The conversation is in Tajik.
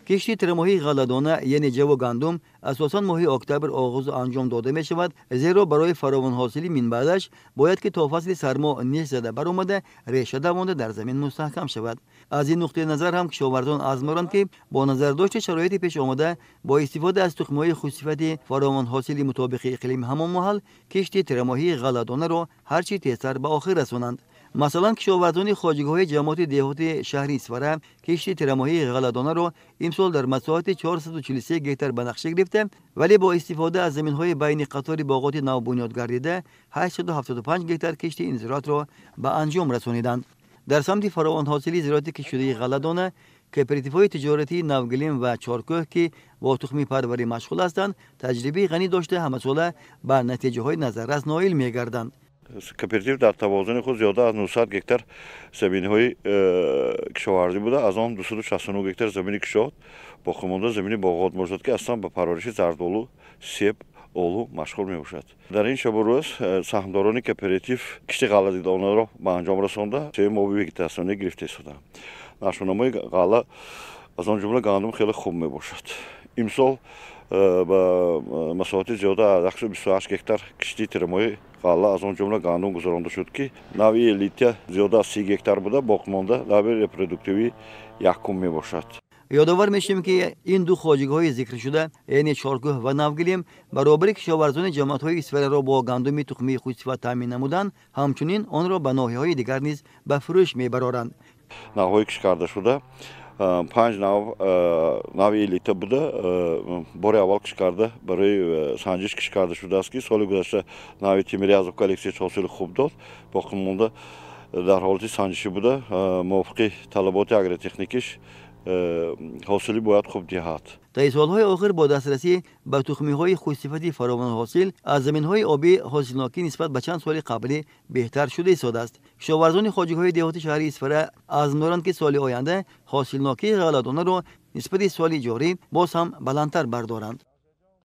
Кишти тирамоҳии ғалладона, яъне ҷаву гандум, асосан моҳи октябр оғозу анҷом дода мешавад, зеро барои фаровонҳосили минбаъдаш бояд ки то фасли сармо неш зада баромада, реша давонда дар замин мустаҳкам шавад. Аз ин нуқтаи назар ҳам кишоварзон азм доранд, ки бо назардошти шароити пеш омада, бо истифода аз тухмиҳои хушсифати фаровонҳосили мутобиқи иқлими ҳамон маҳал кишти тирамоҳии ғалладонаро ҳарчи тезтар ба охир расонанд. Масалан, кишоварзони хоҷагиҳои ҷамоати деҳоти шаҳри Исфара кишти тирамоҳии ғалладонаро имсол дар масоҳати 443 гектар ба нақша гирифта, вале бо истифода аз заминҳои байни қатори боғоти навбунёд гардида 875 гектар кишти ин зироатро ба анҷом расониданд. Дар самти фаровонҳосили зироати киштшудаи ғалладона кооперативҳои тиҷоратии Навгилим ва Чоркӯҳ, ки бо тухмипарварӣ машғул ҳастанд, таҷрибаи ғанӣ дошта, ҳамасола ба натиҷаҳои назаррас ноил мегарданд. Кооператив дар тавозуни худ зиёда аз 900 гектар заминҳои кишоварзӣ буда, аз он 269 гектар замини кишовт, боқимонда замини боғот мебошад, ки аслан ба парвариши зардолу, себ, олу машғул мебошад. Дар ин шабу рӯз саҳмдорони кооператив кишти ғалладонаро ба анҷом расонда, сеюм оби вегетатсионӣ гирифта истодаанд. Нашъунамои ғалла, аз он ҷумла гандум, хеле хуб мебошад. Имсол ба масоҳати зиёда аз 128 гектар кишти тирамоҳи ғалла, аз он ҷумла гандум, гузаронда шуд, ки навъи элита зиёда аз 30 гектар буда, боқимонда навъи репродуктивии якум мебошад. Ёдовар мешавем, ки ин ду хоҷагиҳои зикршуда, яъне Чоркӯҳ ва Навгилим, баробари кишоварзони ҷамоатҳои Исфараро бо гандуми тухмии хушсифат таъмин намуданд, ҳамчунин онро ба ноҳияҳои дигар низ ба фурӯш мебароранд. Навъҳои кишт кардашуда панҷ нав нави элита буда, бори аввал кишт карда, барои санҷиш кишт карда шудааст, ки соли гузашта нави Тимирязов коллексияш ҳосили хуб дод, боқимонда дар ҳолати санҷишӣ буда, мувофиқи талаботи агротехникиш ҳосилӣ бояд хуб диҳад. Таи солҳои охир бо дастрасӣ ба тухмиҳои хушсифати фаровонҳосил аз заминҳои обӣ ҳосилнокӣ нисбат ба чанд соли қаблӣ беҳтар шуда истодааст. Кишоварзони хоҷагиҳои деҳоти шаҳри Исфара азм доранд, ки соли оянда ҳосилнокии ғалладонаро нисбати соли ҷорӣ боз ҳам баландтар бардоранд.